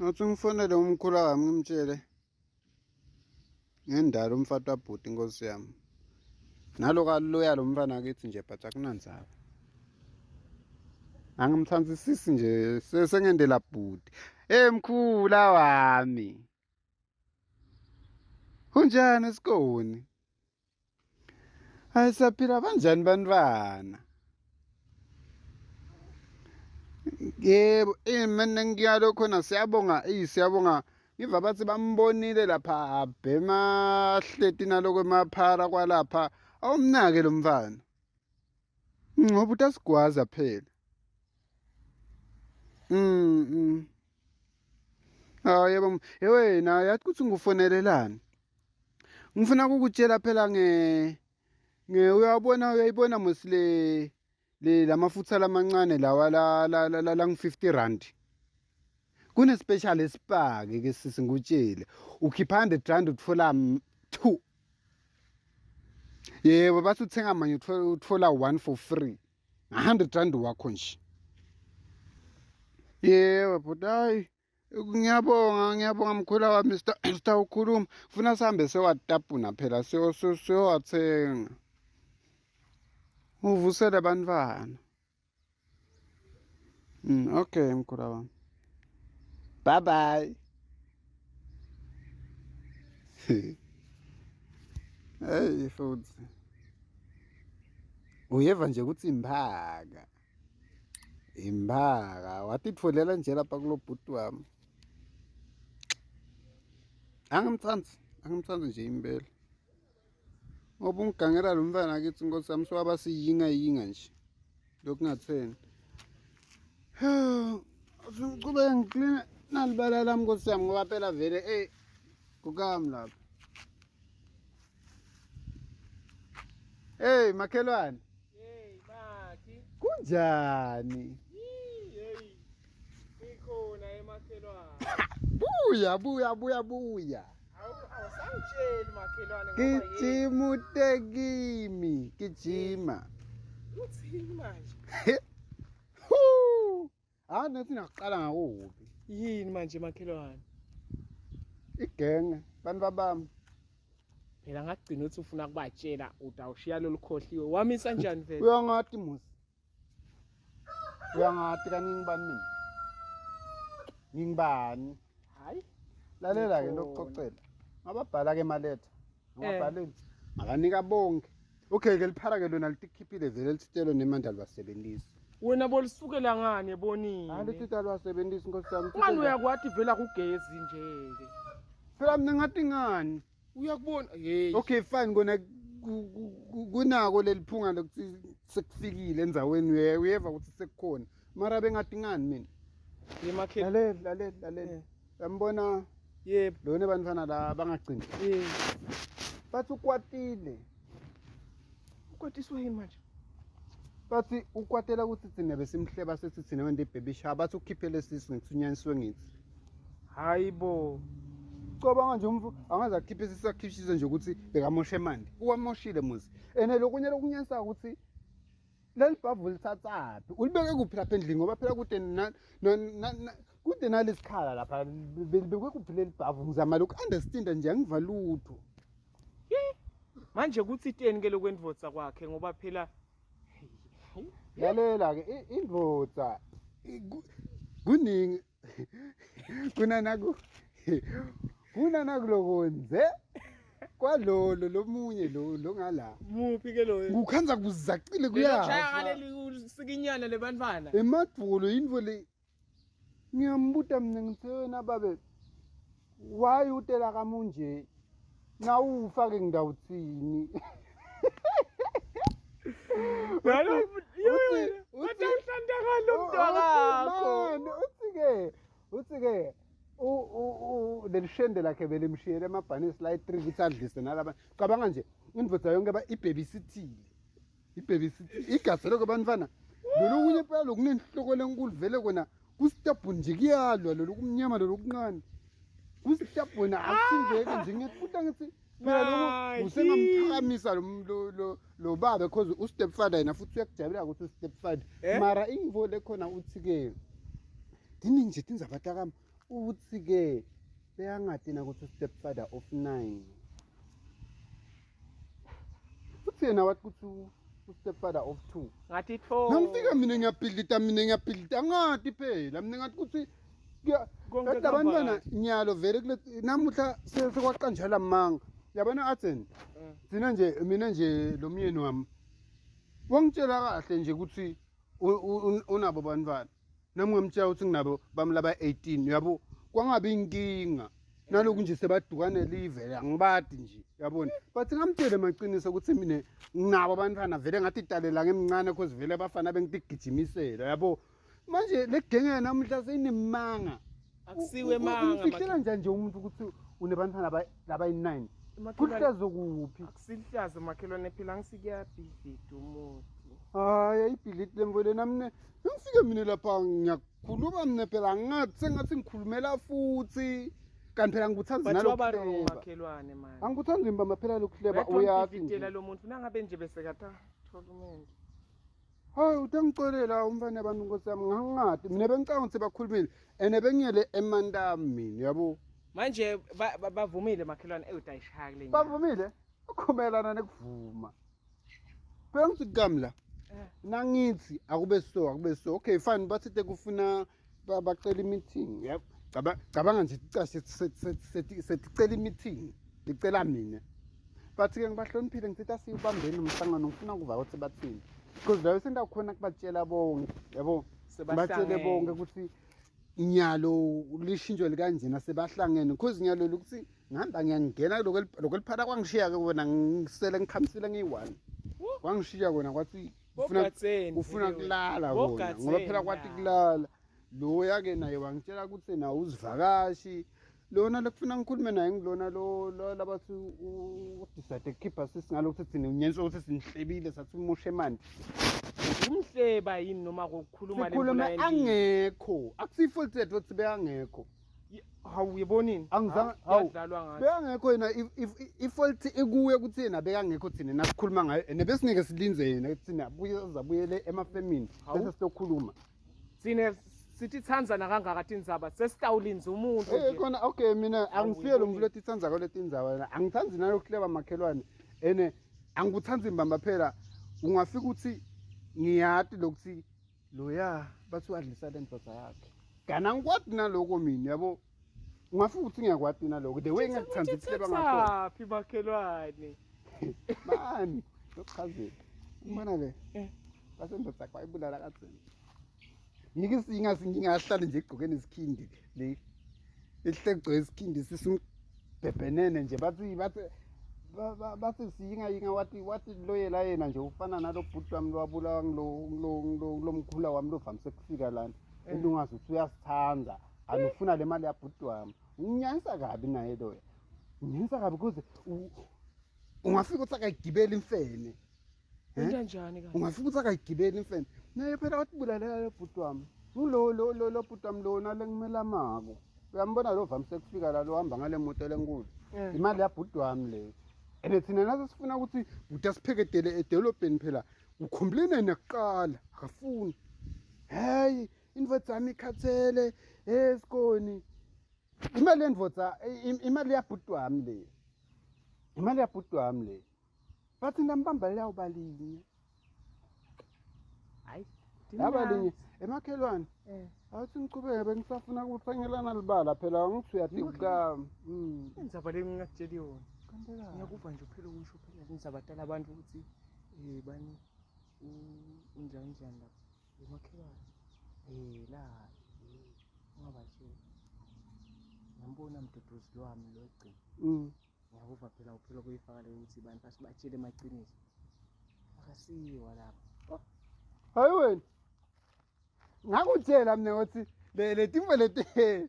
Ngathi ngifonele umkhula wami ngimtshele ngendalo umfati wabhuti inkosi yami. Nalo kaluya lo mfana kithi nje but akunandzaba. Angimthandzisisi nje sengendela bhuti. Hey mkhula wami. Unjani esikoni? Hayi saphila banjani bantwana? Yebo, eh mina ngiyalo khona siyabonga, eh siyabonga. Ngiva bathi bambonile lapha abhema hleti naloko emaphara kwalapha. Awumnake lo mfana. Ngoba utasigwaza phela. Mm. mm. Hayi yebo, wena yathi ukuthi ngufonelelani. Ngifuna ukukutshela phela nge nge uyabona uyayibona mos le le lamafutha lamancane lawa la la la la 50 rand. Kune special esipake ke sisi ngikutshele. Ukhipha 100 rand uthola 2. Yebo bathi uthenga manje uthola 1 for free. 100 rand wakho nje. Yebo bhuti hayi Ngiyabonga, ngiyabonga mkhula wami sitawukhuluma. Funa sihambe sewatapuna phela siyowathenga. Uvusele abantwana. Mm, okay mkhula wami. Bye bye. Hey futhi. Uyeva nje ukuthi imphaka. Imbaka watitfolela nje lapha kulo bhuti wami. Angimtsandzi, angimtsandzi nje impela. Ngoba ungigangela lo mfana kithi nkosi yami sowaba siyinga yinga nje. Lokungatheni. Ngiqhubeke ngikline nalibala lami nkosi yami ngoba phela vele eh kukami lapha. Hey makhelwane. Hey makhi. Kunjani? Hey. Ngikhona emakhelwane. Buya buya buya buya. Awu awusangitsheli makhelwane ngoba yini? Gijima utekimi, gijima. Uthini manje? Huu. Hayi nathi nakuqala ngakubi. Yini manje makhelwane? Igenge bantu babami. Phela ngagcina uthi ufuna kubatshela utawushiya lolu khohliwe. Wamisa njani vele? Uyangati musi. Uyangati kani ngibani mina? Ngingibani? Hayi. Lalela ke lokucocela. Ngababhala ke maletha. Ngababhaleli. Ngabanika bonke. Okay ke liphara ke lona litikhiphile vele lithitelo nemandla liwasebenzisi. Wena bolisukela ngani ebonini? Hayi lithitelo liwasebenzisi nkosi yami. Ngani uyakwati vela kugezi nje ke. Phela mina ngathi ngani? Uyakubona hey. Okay fine kona kunako leliphunga lokuthi sekufikile endzaweni uyeva ukuthi sekukhona. Mara bengathi ngani mina? Yemakhela. Lalela lalela lalela. Eh. Yambona Yebo. lona bantwana la bangagcini. Eh. Bathi ukwatile. Ukwatiswa yini manje? Bathi ukwatela ukuthi thina besimhleba sethi thina wente i-baby shower bathi ukhiphele sisu ngithi unyaniswe ngithi. Hayibo. Cabanga nje umfu angaze akhiphe isisu akhiphise nje ukuthi bekamoshe mandi. Uwamoshile muzi. Ene lokunye lokunyanisa ukuthi leli bhavu lithathaphi ulibeke kuphi lapha endlini ngoba phela kude kude nalesikhala lapha belibekwe kuphi leli bhavu ngizama lokhu understand nje angiva lutho manje kuthi teni ke lokwendvodza kwakhe ngoba phela lalela ke indvodza kuningi kunanaku kunanakulokonze kwalolo lomunye lo longala muphi ke loyo kukhanza kuzacile kuyafa ngaleli sikinyana lebantwana emadvulo yintfo le ngiyambuta mina ngithe wena babe why utela kamunje nawufa ke ngidawuthini uthi-ke uthi-ke leli shende lakhe belimshiyele emabhanisi la i-three ukuthi adlise nalaba cabanga nje indvodza yonke ibhebisithile ibhebisithile igazi loko bantwana lolu kunye phela lokunenhloko lenkulu vele kona kustabhuni nje kuyalwa lolu kumnyama lolu kuncane kustabhuni akusindleke nje ngiyakubuta ngithi phela lokhu usengamphakamisa lo lo baba because u-stepfather yena futhi uyakujabulela ukuthi u-stepfather Eh? mara ingivo lekhona uthi-ke diningi nje tindzaba takami. Uthi-ke beyangati nakuthi stepfather of 9. Uthi yena wathi kuthi u-stepfather of 2. Ngathi tfo. Nangifika mina ngiyabhidlita mina ngiyabhidlita angati phela mina ngathi kuthi Konke kanti abantwana kuhamba nyalo vele kule namuhla sekwaqanjala manga yabona atheni Eh. thina nje mina nje lo myeni wami wangitshela kahle nje ukuthi unabo bantwana nami ngamtshela ukuthi nginabo bami laba-18 uyabo kwangabi inkinga naloku nje sebadukane live angibadi nje uyabona but ngamtshele maqiniso ukuthi mina nginabo abantwana vele ngathi italela ngemncane cause vele abafana bengitigijimisela yabo manje le genge namuhla seyinemanga Akusiwe manga. Umfihlela njani nje umuntu ukuthi unebantwana labayi-9 kuhlazo kuphi Akusihlazo makhelwane phela ngisikuyabhidlida umuntu. Hayi ayibhidlidi lemvo lena mina ngifike mina lapha ngiyakhuluma mina phela ngathi sengathi ngikhulumela futhi kanti phela ngikuthandi But waba wrong nalokuhleba makhelwane manje. angikuthandi ngibamba phela lokuhleba uyazi nje. nje lo muntu nangabe nje bese kata thola umuntu. Hayi utangicolela umfana abantu nkosi yami ngangingadi mina bengicanga ukuthi bakhulumile and bengiyele emantami mina yabo Manje bavumile makhelwane ewudayishaya kule nyanga. Bavumile ukhumelana nekuvuma phela ngithi kami la Eh. nangithi akube so akube so okay fine bathi tekufuna bacela i-meeting yabo cabanga nje ticashe seticela i-meeting ticela mina but-ke ngibahloniphile ngithi asiyubambeni umhlangano ngifuna kuva ukuthi bathini because layo sendakhona kubatshela bonke yabo batshele bonke ukuthi nyalo lishintsho likanjena sebahlangene because nyalo lokuthi ngihamba ngiyangena lokhu eliphala kwangishiya-ke kona ngisele ngikhamisile ngiyi-one kwangishiya kona kwathi ufuna kulala kona ngoba phela kwathi kulala loya-ke naye wangitshela ukuthi nawe uzivakashi lona lekufuna ngikhulume naye ngilona lo labathi udecide kukhipha sisi ngalokhu thina unyenso ukuthi sinihlebile sathi umushe manje umhleba yini noma kukhuluma sikhuluma angekho akusiyi-fault yethu ukuthi bekangekho hawu uyibonini angizange hawu bekangekho yena i-fault ikuye ukuthi yena bekangekho thina nasikhuluma ngayo and besingeke silinze yena thina abuye azabuyele emafemini bese siyokhuluma thina sithi tsandzana kangaka tindzaba sesitawulinza umuntu Eh khona okay mina angisiye lo muntu lotitsandzako letindzaba yena angithandi nalokuhleba makhelwane ene angikuthandi mbamba phela ungafika uthi ngiyati lokuthi loya bathi wadlisa le ndoda yakhe kana angikwati naloko mina yabo ungafika uthi ngiyakwati naloko the way ngingakuthandi ukuhleba ngakhona phi makhelwane mani lokuchazela ubona le eh. basendoda yakho wayibulala kadzeni ngike singase ngingahlali nje egqokeni isikhindi le ehle kugcoke isikhindi sisimbhebhenene nje bathi bathi bathi siyingayinga wathi wathi loyela yena nje ufana nalo bhuti wami lowabulawa ngilo mkhula wami lovamise kufika lana eh. into ungazi ukuthi uyasithanda anufuna le mali yabhuti wami unginyanyisa kabi naye loya unginyanyisa kabi kuze ungafika uthi akayigibeli imfene Eh? Kanjani kanti? Ungafika ukuthi akayigibeli imfene. Naye phela watibulalela lo bhuti wami. Ngulo lo lo lo bhuti wami lona lengimelamako. Uyambona lo vamise kufika la lo hamba ngale moto lenkulu. Eh. Imali yabhuti wami leyo. And thina naso sifuna ukuthi bhuti asipheketele edolobheni phela. Ucomplaina nakuqala akafuni. Hey, indvodza yami ikhathele. Hey sikoni. Imali yendvodza imali yabhuti wami le. Imali yabhuti wami le. Bathi ndambamba liyawuba linye. Hayi. Laba linye emakhelwane. Eh. Awuthi ngiqhubeke bengisafuna ukuthengelana libala phela angithi uyatika. Mm. Indzaba le ngingakutsheli yona. Ngiyakuva nje uphela ukusho phela indzaba tala abantu ukuthi eh bani unjani njani lapha. Emakhelwane. Eh la ungabatsheli. Ngiyambona mduduzi lwami lo egcina. Ngiyakuva phela uphela kuyifaka leyo ukuthi bantu basibatshele emaqiniso. Akasiwa lapha. Oh. Hayi wena. Ngakutshela mina ukuthi le letimfo leti Hey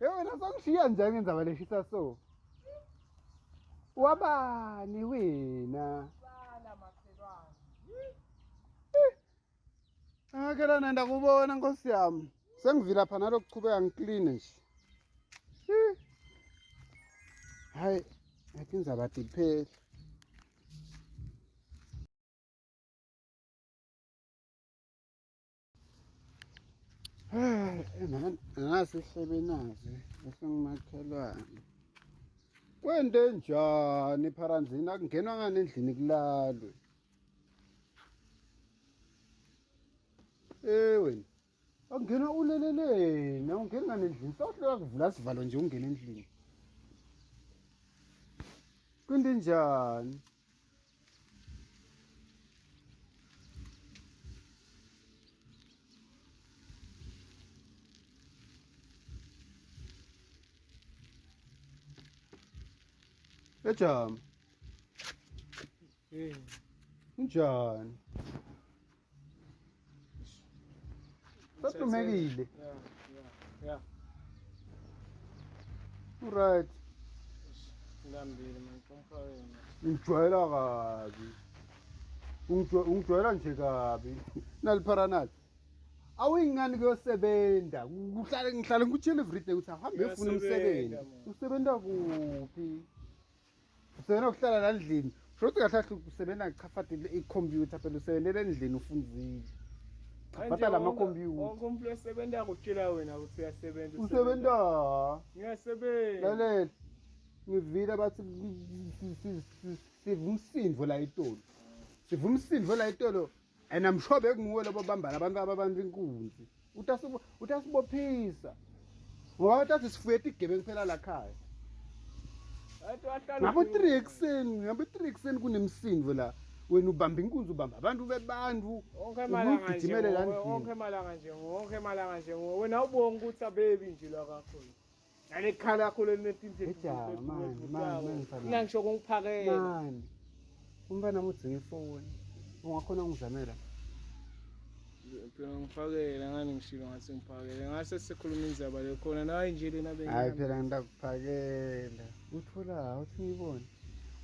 wena songishiya njani ngendzaba leshisa so. Wabani wena? Bala makhelwane. Makhelwane ndakubona nkosi yami. Sengivilapha nalokuchubeka ngikline nje. Hayi, ngathi indzaba tipheli. Nasi ihlebe nazi esingumakhelwane. Kwente njani pharanzini akungenwa ngani endlini kulalwe. Eh wena Awungena uleleleni, awungeni ngane endlini. Sawuhluleka kuvula sivalo nje ungene endlini. Kwinte njani? Ejama. Hey. Unjani? Sahlumekile. Yeah, yeah, yeah. Right. Ngilambile man, ngicela Ngijwayela kabi. Ungijwayela nje kabi. Nalipharanali. Awuyingani kuyosebenza. Kuhlale ngihlale ngikutshela everyday ukuthi ahambe ufuna umsebenzi. Usebenza kuphi? Usebenza ukuhlala la ndlini. Sho ukuthi kahle kahle usebenza kuchafata ikhompyutha phela usebenzela endlini ufunzile. Chafata la makhompyutha. Wonke umuntu osebenza kutshela wena ukuthi uyasebenza. Usebenza. Ngiyasebenza. Lalela. Ngivile bathi siva umsindo la itolo. Siva umsindo la itolo and I'm sure bekunguwe lobo bambana abantu ababantu inkunzi. Utasibophisa. Ngoba batathi sifuye tigebengu phela la khaya. Ngabo 3 ekuseni, ngabo 3 ekuseni kunemsindo la. Wena ubamba inkunzi ubamba abantu bebantu. Wonke malanga nje. Ugijimele la ndlini. Wonke malanga nje, wonke malanga nje. Wena ubonga ukuthi abebi nje la kakhulu. Nale khala yakho lelinetinthe. Eja, man, man, man, mfana. Mina ngisho kungiphakela. Mani. Umntwana wami udzinga ifoni. Ungakhona ukungizamela? Phela ngifakele ngani ngishilo ngathi ngiphakele. Ngase sikhuluma indzaba le khona nayi nje lena bengi. Hayi phela ngitakuphakela. Uthola uthi ngibone.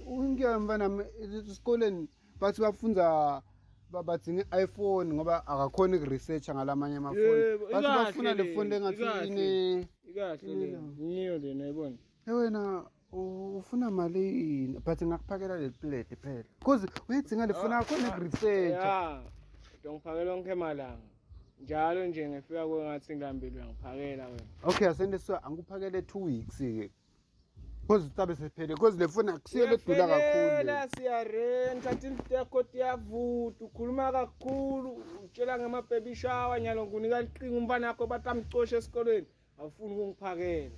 Ungiya mfana wami esikoleni bathi bafunza badinga i-iPhone ngoba akakhoni ukuresearcha ngalamanye amafoni. Yebo, Bathi ikahle bafuna le le, phone lengathi ikahle. ine Ikahle le. Ngiyo lena yayibona. Hey wena ufuna malini but ngakuphakela le plate phela. Cause uyidzinga le phone akakhoni ukuresearcha. Ya. Ngiphakela onke malanga. Njalo nje ngifika kwengathi ngilambile uyangiphakela wena. Okay asende so angikuphakele 2 weeks ke. Cause tabe sephele cause le phone akusiyo ledula kakhulu. Uyafelela, siyarenta tindlu takho tiyavuta ukhuluma kakhulu utshela ngema-baby shower nyalo nginika liqinga umfana wakho bathi amcoshe esikolweni awufuni ukungiphakela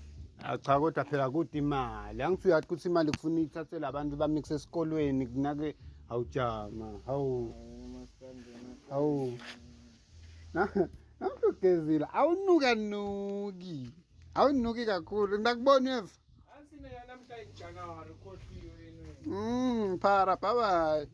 Ah, cha kodwa phela kude imali angithi uyathi ukuthi imali kufuna ithathele abantu bamikise esikolweni kunake awujama hawu hawu namhla ugezile awunukanuki awunuki kakhulu ngakubona uyeva Asine namhla iJanuary khohliwe yini. Phara bye bye.